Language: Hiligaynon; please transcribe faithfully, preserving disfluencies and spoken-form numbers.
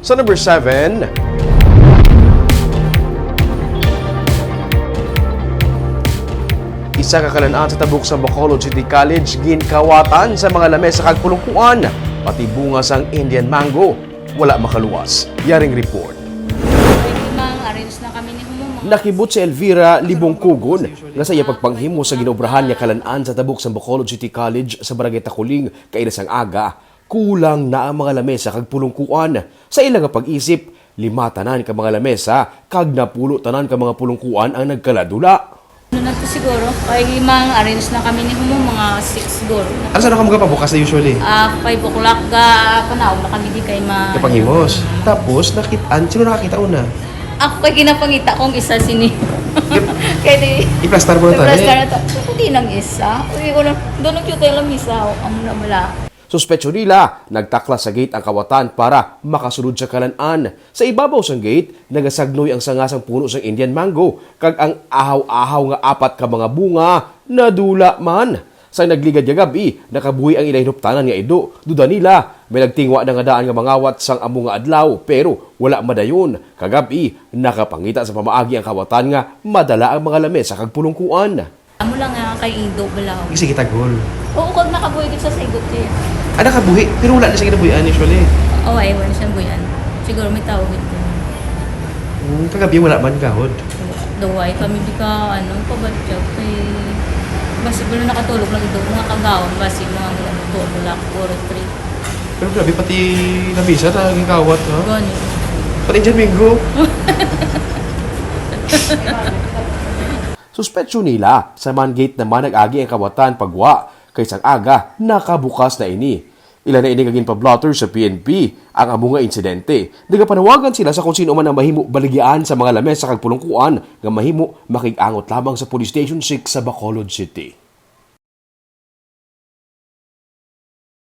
Sa number seven, isa ka kalan-an sa tabok sa Bacolod City College ginkawatan sa mga lamesa kag pulungkuan, pati bunga sang Indian mango wala makaluwas. Yaring report. Pwede mang arrange na kami ni Humong mga Nakibot si Elvira Libongkugon nga sa iya pagpanghimo sa ginobrahan nga kalan-an sa tabok sa Bacolod City College sa Barangay Takuling kaina sang aga, kulang na ang mga lamesa kag pulungkuan. Sa ila nga pag-isip, lima tanan ka mga lamesa kag napulo tanan ka mga pulungkuan ang nagkaladula. Ano na to siguro? Kay mang arrange na kami ni Humong mga six siguro. Ano sa ka mga pabukas na usually? Ah, five o'clock ga panaog na kami di kay ma... Kapanghimos. Tapos, nakit-an, sino nakakita una? Ako kay ginapangita kong isa sini. Kay di... Iplastar mo na tayo. Iplastar na to. Hindi nang isa. Uy, ko lang, doon ang cute yung lamisa. Oh, ang namala. Suspetso nila, nagtaklas sa gate ang kawatan para makasulod sa kalan-an. Sa ibabaw sang gate, nagasagnoy ang sanga sang puno sang Indian mango, kag ang ahaw-ahaw nga apat ka mga bunga nadula man. Sa nagligad nga gab-i, nakabuhi ang ila hinuptanan nga ido. Duda nila, may nagtingwa na nga daan nga mangawat sang amo nga adlaw, pero wala madayon. Kagab-i, nakapangita sa pamaagi ang kawatan nga madala ang mga lamesa kag pulungkuan. Amo lang nga kay ido balaw. Sige, tagol. Oo, kag nakabuhi gid sa sigot eh. Ah, nakabuhi, pero wala na siya kinabuhian usually. Oh, ay, wala siyang buhian. Siguro may tao gid ko. Hmm, kagabi wala man gahod. Duway kami di ka, ano, pabatyag kay basi wala nakatulog lang ido mga kagawon, basi mga ano, two o'clock or three. Pero grabe, pati lamisa na gikawat, ha? Gani. Pati dyan, Minggo. Suspetsyo nila, sa man gate naman nag-agi ang kawatan pagwa, kay sang aga, nakabukas na ini. Ila na ini nga ginpa-blotter sa P N P ang amo nga insidente. Nagapanawagan sila sa kung sino man ang mahimo baligyaan sa mga lamesa kag pulungkuan nga mahimo makig-angot lamang sa Police Station six sa Bacolod City.